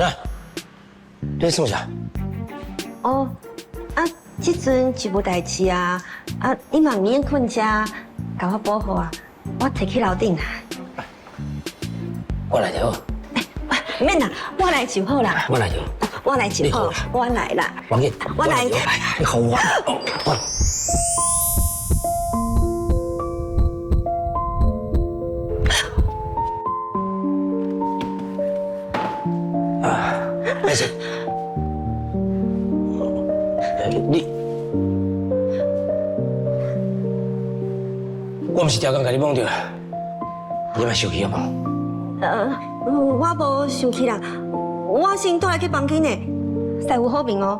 那，你咧创啥？哦，啊，這陣就無代誌啊，啊，你嘛毋免睏遮，共我保護啊，我提去樓頂啊。我來就好。毋免啦，我來就好啦。我來就。我來就好，我來啦。王姐，我來。你好我。我。啊，沒事。你，我毋是刁工共你摸著，你莫生氣好無？我無生氣啦，我先倒來去房間呢，師傅好眠哦。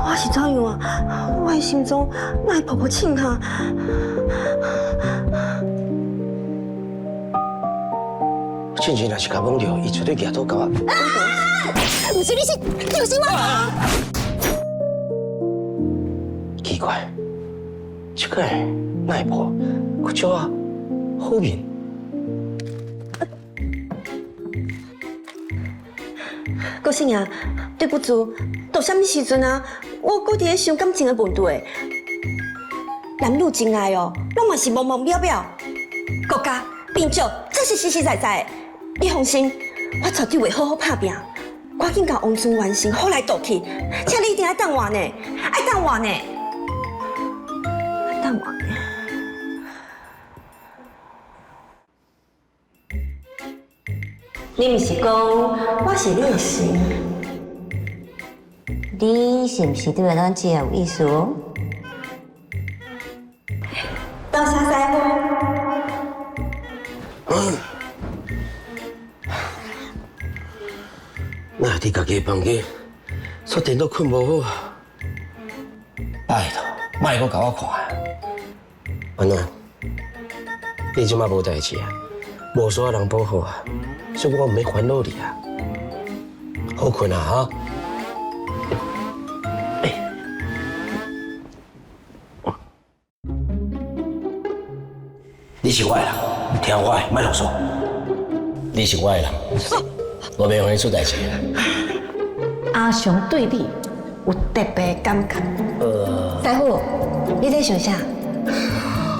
我是怎樣啊？我的心臟哪會噗噗凊啊？倩倩若是共摸著，伊絕對舉刀共我。毋是你是，就是我。奇怪，這個哪會破？閣叫我好眠。國勝啊，對不住，到啥物時陣啊？我閣佇咧想感情的問題。男女情愛哦，攏嘛是茫茫渺渺。國家貧少，這是實實在在的。你放心，我絕對會好好拍拚，趕緊共王尊完成，好來倒去。請你一定愛等我呢，愛等我呢，愛等我呢。你毋是講我是你的神？你是毋是對咱姐有意思？多謝師傅。哪會佇家己的房間，煞電腦睏無好？拜託，莫閣共我看。安怎？你這馬無代誌啊，無需要人保護啊，所以我毋免煩惱你啊。好睏啊，哈！你是我的人，聽我的，莫囉嗦。你是我的人，我袂予你出代誌。阿雄對你有特別感覺。師傅，你咧想啥？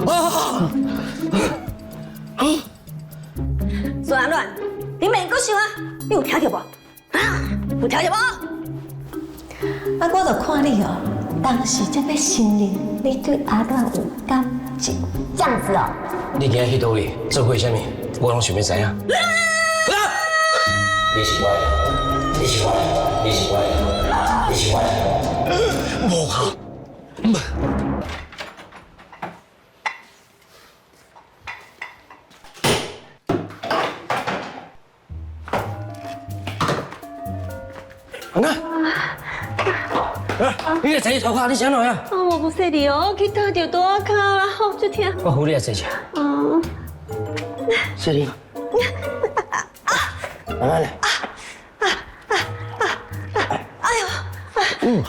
啊！孫阿亂，你免閣想啊！你有聽著無？啊，有聽著無？啊，我就看你哦，當時才欲承認你對阿亂有感情，這樣子哦。你今日去佗位做過啥物？我攏想欲知影。你是我的，你是我的，你是我的，你是我的。無效。阿娜，你來坐你頭殼，你是按怎啊？啊，我無說你哦，去打著桌仔跤啦，好，足疼。我扶你來坐車。嗯。小玲。慢慢來。哎呦！嗯。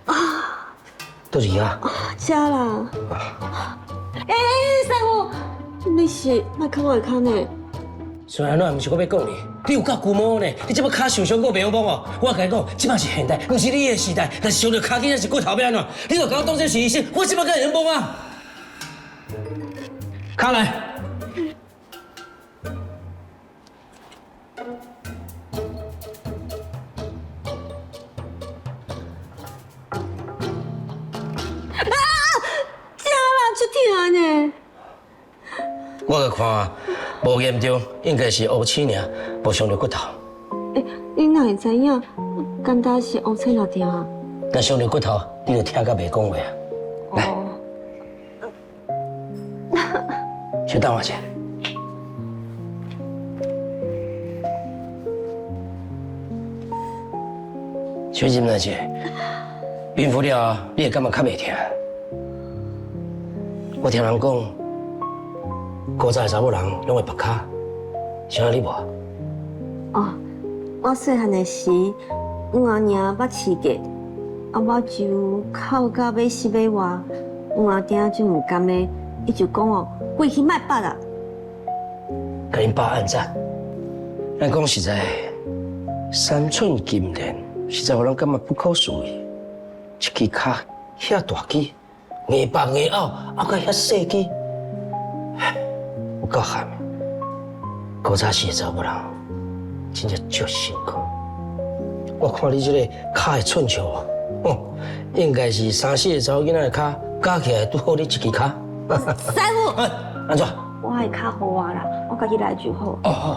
啊。倒一啊？遮啦。欸，師傅，你是莫敲我的跤呢？孫安怎？毋是我欲講你，你有夠龜毛呢！你這擺跤受傷，閣袂曉摸哦。我共你講，這擺是現代，毋是你的時代。若是傷著跤筋，抑是骨頭欲按怎？你著共我當作是醫生，我這擺敢會用摸啊？跤來。啊！這啦，足疼呢。我共看，無嚴重，應該是烏青爾，無傷著骨頭。欸，你哪會知影？敢若是烏青若疼啊？若傷著骨頭，你就疼甲袂講話啊！來，小等我一下。小忍耐一下，孕婦了後，你會感覺較袂疼。我聽人講，古早的查某人攏會縛跤，啥你無？哦，我細漢的時，阮阿娘捌飼過，啊，我就哭甲欲死欲活，阮阿爹就毋甘的，伊就講哦，規氣莫捌啦。共𪜶爸按讚。咱講實在，三寸金蓮實在予人感覺不可思議。一支跤遐大支，硬白硬拗，啊，閣遐細支，有夠悍的。古早時的查某人真正足辛苦。我看你這个跤的寸數，哦，應該是三四个查某囡仔的跤加起來拄好你一支跤。師傅，按怎？我的跤予我啦，我家己來就好。哦，好好。